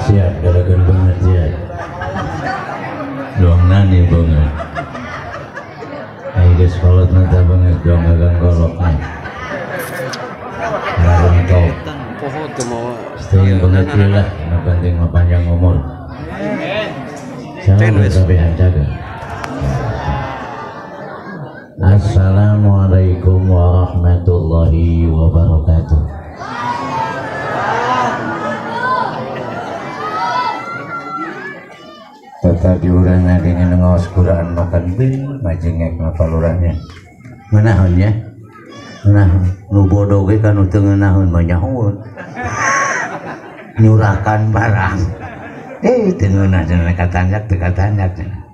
Siap, garagan banget ya. Doang nani banget. Ayo guys, kolot nata banget, doang agang kolotnya. Larang top. Setuju banget lah, yang penting mah panjang umur. Jangan sampai jaga. Assalamualaikum warahmatullahi wabarakatuh. Tadi urang ngadengin ngaos Quran makan bin majengek ngapalurahnya ngeunahun nya ngeunahun nu bodoh ge kan teu ngeunahun mah nyahoeun nyurakan barang teu ngeunah cenah katanjak teu katanjak cenah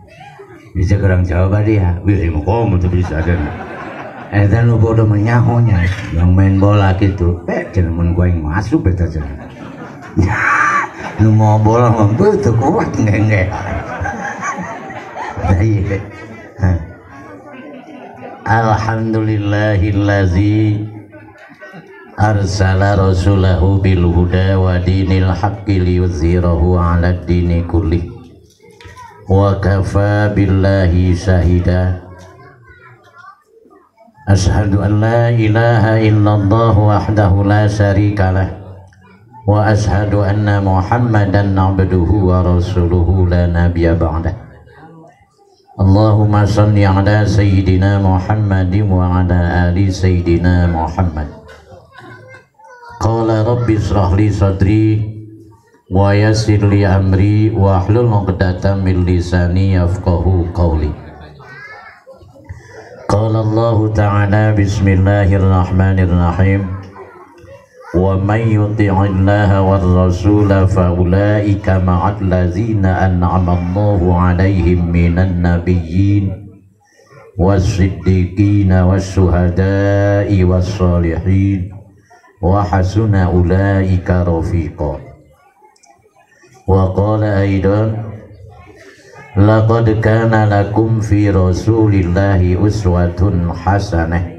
bisa kurang jawab dia wih mah komo teu bisa cenah eta nu bodoh mah nyaho nya yang main bola kitu cenah mun ku aing masuk eta cenah nu mau bola mah teu kuat ngenge. Alhamdulillahillazi arsala rasulahu bil huda wa dinil haqqi liyuzhirahu 'alad dini kullih wa kafa billahi syahida. Asyhadu an la ilaha illallah wahdahu la syarikalah wa asyhadu anna Muhammadan 'abduhu wa rasuluhu la nabiyya ba'dah. Allahumma salli ala sayyidina Muhammadin wa ala ali sayyidina Muhammad. Qala rabbi israh li sadri wa yassir li amri wa hlul 'uqdatam min lisani yafqahu qawli. Qala Allahu ta'ala bismillahirrahmanirrahim. Wa man yuti'illaha war rasula fa ulaika ma'al ladzina an'ama Allahu 'alaihim minan nabiyyin was-siddiqina was-syuhada'i was-sholihin wa hasuna ulaika rafiqa. Wa qala aidan laqad kana lakum fi rasulillahi uswatun hasanah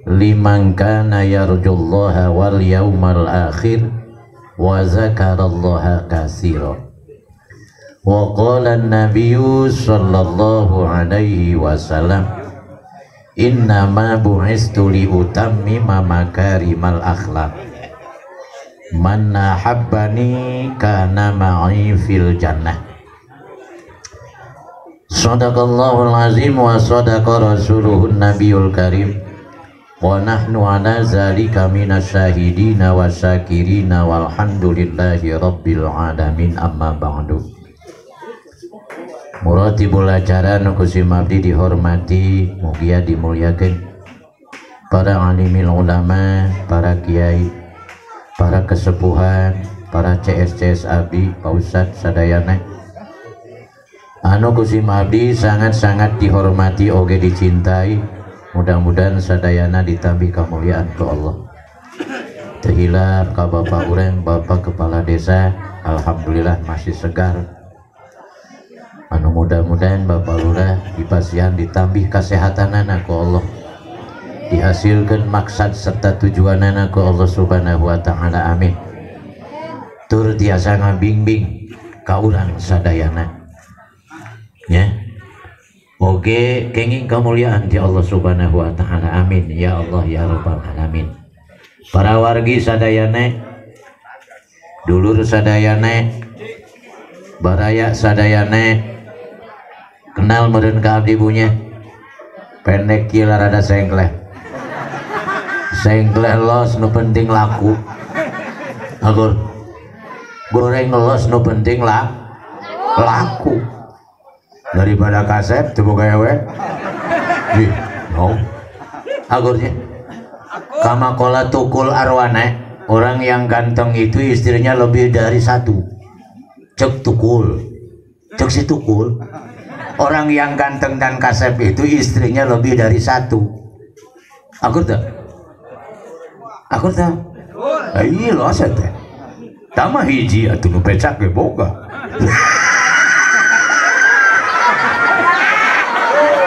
liman kana yarjullaha wal yawmal akhir wa zakarallaha katsira. Wa qala an-nabiyyu sallallahu alaihi wasallam innama bu'istu li utammima makarimal akhlaq man ahabbani kana ma'i fil jannah. Sadaqallahul azim wa sadaqa rasuluhun nabiyul karim. Wa nahnu ala zalika minasyahidina wasyakirina walhamdulillahi rabbil alamin. Amma ba'du. Muratibul acara nu ku simabdi dihormati, mugia dimuliakeun para alimil ulama, para kiai, para kesepuhan, para CS-CS abdi, Pak Ustad sadayana anu ku simabdi sangat-sangat dihormati oge dicintai. Mudah-mudahan sadayana ditambih kemuliaan ke Allah. Terhilap ka bapak urang, bapak kepala desa, alhamdulillah masih segar. Anu mudah-mudahan bapak lurah dipasihan ditambih kesehatanana ku Allah. Dihasilkan maksad serta tujuanana ku Allah Subhanahu wa taala. Amin. Tur tiasa ngabingbing ka urang sadayana. Ya. Oke, kenging kemuliaan di Allah Subhanahu wa taala. Amin ya Allah ya rabbal alamin. Para wargi sadayane, dulur sadayane, baraya sadayane, kenal meureun ka abdi punya. Pendek kieu rada sengkleh. Sengkleh los nu penting laku. Agur. Goreng ngelos nu penting lah laku. Daripada kasep teu boga ewe. Ih, no. Agurnya. Kama qala tukul arwana, orang yang ganteng itu istrinya lebih dari satu. Cek tukul. Cek si tukul. Orang yang ganteng dan kasep itu istrinya lebih dari satu. Akur tak? Akur tak? Iya loh teh. Tama hiji atuh nu pecak ge boga.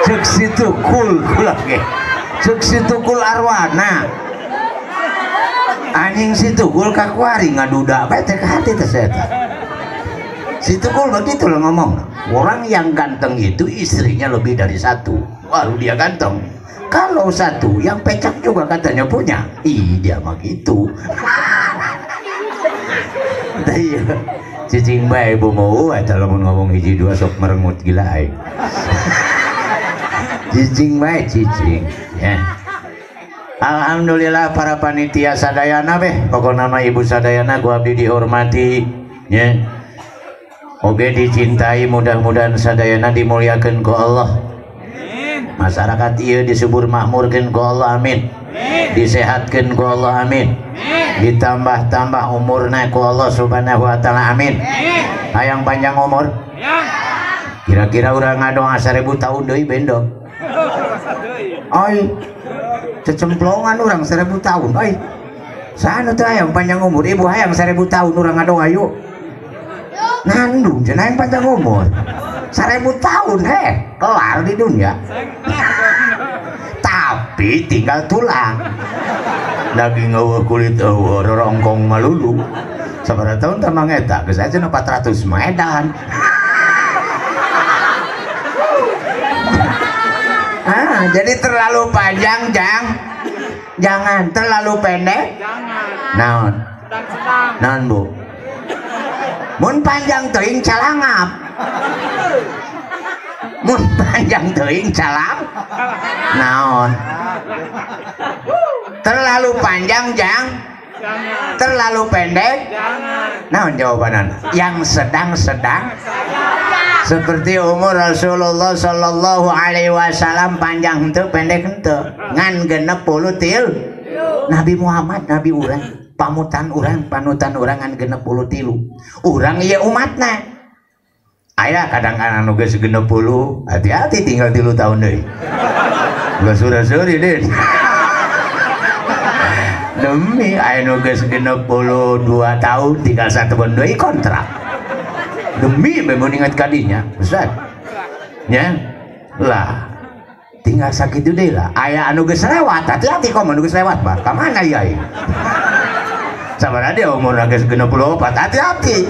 Cek si tukul kula ge. Cek si tukul arwana. Anjing si tukul kakuari ngaduda bae teh ka hati teh eta. Si tukul begitu lah ngomong. Orang yang ganteng itu istrinya lebih dari satu. Baru dia ganteng. Kalau satu yang pecak juga katanya punya. Ih, dia mah gitu. Iya. Cicing bae ibu mau eta lamun ngomong hiji dua sok merengut gila aing. Cicing bae cicing ya. Alhamdulillah para panitia sadayana beh, pokona mah ibu sadayana ku abdi dihormati ya. Oge dicintai, mudah-mudahan sadayana dimuliakeun ku Allah. Masyarakat ieu disubur makmurkeun ku Allah, amin. Disehatkeun ku Allah, amin. Ditambah-tambah umurna ku Allah Subhanahu wa taala, amin. Hayang panjang umur. Kira-kira urang ngadoa 1000 tahun deui bendo. Oi. Cecemplongan urang 1000 tahun, oi. Saha nu teu hayang panjang umur? Ibu hayang 1000 tahun urang ngadoa yuk. Nandung cenah hayang panjang umur. 1000 tahun heh, kelar di dunia. Tapi tinggal tulang. Daging eueuh kulit eueuh rorongkong malulu. Sabaraha tahun teh mang eta geus aja 400 medan. Ah, jadi terlalu panjang jangan, terlalu pendek jangan. Naon? Naon Bu? Mun panjang teuing calangap. Mun panjang teuing calang naon? Terlalu panjang jangan, terlalu pendek jangan. Naon jawabanana? Yang sedang-sedang. Seperti umur Rasulullah Sallallahu Alaihi Wasallam panjang henteu pendek henteu ngan 63. Nabi Muhammad nabi urang, pamutan urang, panutan urang ngan 63. Urang ieu umatna. Aya kadang-kadang nu geus 60, hati-hati tinggal 3 tahun deui. Geus sura-suri deui. Demi aya nu geus 62 tahun tinggal 1 tahun deui kontrak. Demi memang ingat kadinya Ustaz ya lah tinggal sakit deh lah aya anu geus lewat hati-hati kok anu geus lewat bah ka mana ya sabar dia umur geus 64 hati-hati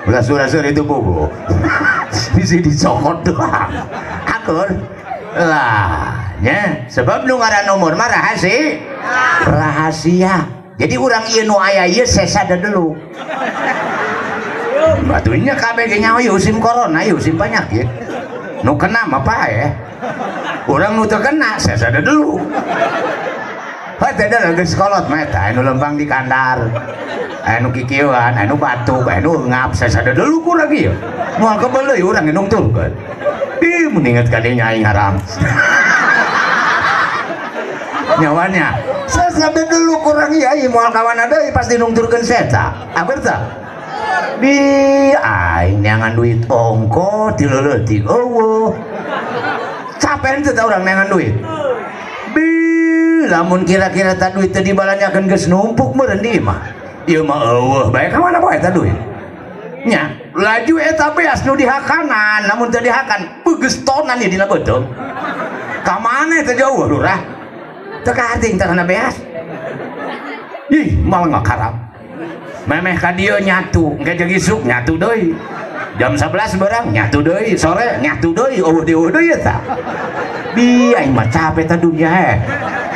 ulah sura-sura itu bogo bisa dicokot doang akur lah ya sebab nu ngaran umur mah rahasia rahasia jadi urang ieu nu aya ieu sesa dulu. Batunya kabeh ge nyaho ieu musim corona ieu musim penyakit. Nu kena mah paeh. Urang nu teu kena sesa dulu. Heuh teh geus kolot mah eta anu lempang di kandar. Anu kikieuan, anu batuk, anu ngap sesa dulu ku lagi ieu. Moal kebel deui urang nungtulkeun. Ih mun inget ka dinya aing haram. Nyawanya sesa dulu kurang ieu aing moal kawana deui pasti nungturkeun seta. Akur teu? Di aing neangan duit ongko ti leutik eueuh. Capek teu urang neangan duit. Bi lamun kira-kira ta duit teu dibalanjakeun geus numpuk meureun di imah. Ieu mah eueuh bae ka mana bae eta duit. Nya, laju eta beas nu dihakanan, lamun teu dihakan geus tonan ieu dina beuteung. Ka mana eta jauh lurah? Teu kaharting teh kana beas. Ih, moal ngakarap. Memeh ka dieu nyatu, engke jeung isuk nyatu deui. Jam 11 berang nyatu deui, sore nyatu deui, eueuh deui eta. Bi aing mah capek ta dunya heh.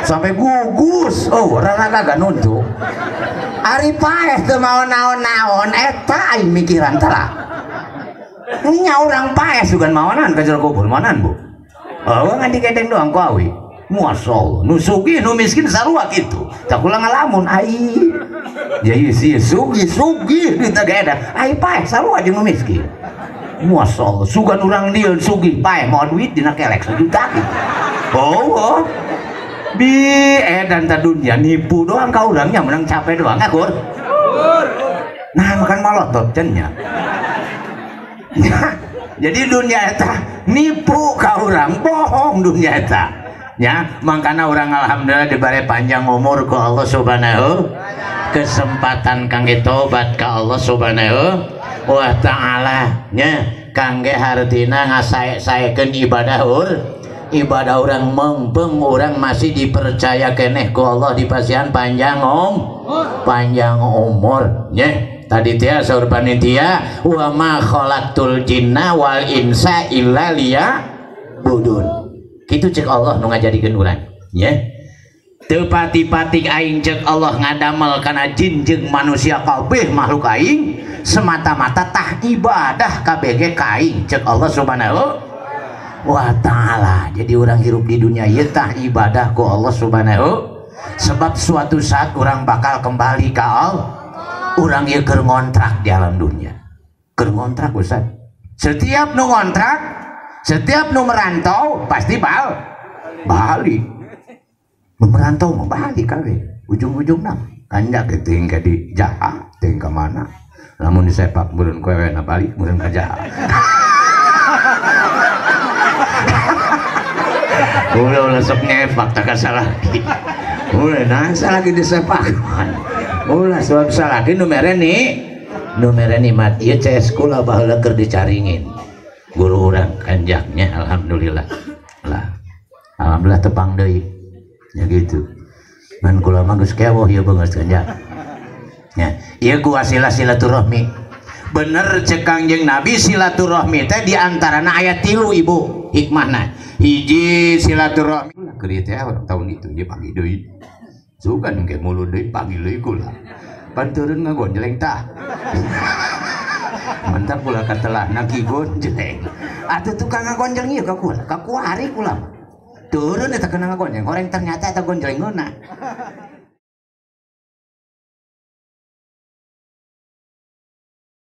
Sampai gugus, oh raraga gak nuntuk. Ari paeh teu mau naon-naon eta aing mikiran tara. Nya urang paeh sugan maonan ka jero kubur maonan Bu. Eueuh ngan digedeng doang ku awi. Masyaallah, nu sugih nu miskin sarua kitu. Tah kula ngalamun ai. Jadi si sugih duit teh edan. Ai paeh sarua jeung nu miskin. Masyaallah, sugan urang dieu sugih paeh moal duit dina kelek sejuta kitu. Oh. Bi edan ta dunya nipu doang ka urangnya menang capek doang akur. Nah, makan malotot cennya. Jadi dunia eta nipu ka urang, bohong dunia eta. Ya, makana urang alhamdulillah diberi panjang umur ku Allah Subhanahu, kesempatan kangge tobat ka Allah Subhanahu wa taala nya, kangge hartina ngasae-saekeun ibadah ibadah urang mengpeng urang masih dipercaya keneh ku Allah dipasihan panjang panjang umur nya. Tadi tia saur panitia wa ma khalaqtul jinna wal insa illa liya'budun. Kitu cek Allah nu ngajadikeun urang nya. Teu pati-pati aing cek Allah ngadamel kana jin jeung manusia kabeh makhluk aing semata-mata tah ibadah kabeh ka aing cek Allah Subhanahu wa taala. Jadi urang hirup di dunia ieu tah ibadah ku Allah Subhanahu, sebab suatu saat urang bakal kembali ka Allah. Urang ieu keur ngontrak di alam dunia. Keur ngontrak Ustaz. Setiap nu ngontrak, setiap nu merantau pasti balik. Nu merantau mah balik kabeh. Ujung-ujungna kanjak teuing ka di Jaha, teuing ka mana. Lamun disepak meureun kowe balik meureun ka Jaha. Ulah sok ngepak tak salah lagi. Ulah nah salah lagi disepak. Ulah sebab salah lagi nu mere ni. Nu mere nikmat ieu CS kula baheula keur dicaringin. Guru urang kanjaknya alhamdulillah. Lah. Alhamdulillah tepang deui. Ya gitu. Ngan kula mah geus kewoh ieu beungeut kanjak. Nya, ieu ku wasilah silaturahmi. Bener cek Kangjeng Nabi silaturahmi teh di antarana aya 3 ibu hikmahna. Hiji silaturahmi keur ieu teh urang tahun itu ieu pagi deui. Sugan engke mulud deui pagi deui kula. Pan turun ngagonjleng tah. Mantap kula katelahna ki gonjleng. Atuh tukang ngagonjleng ieu ka kula, ka kuari kula. Turun eta kena ngagonjleng, horeng ternyata eta gonjlengeunna.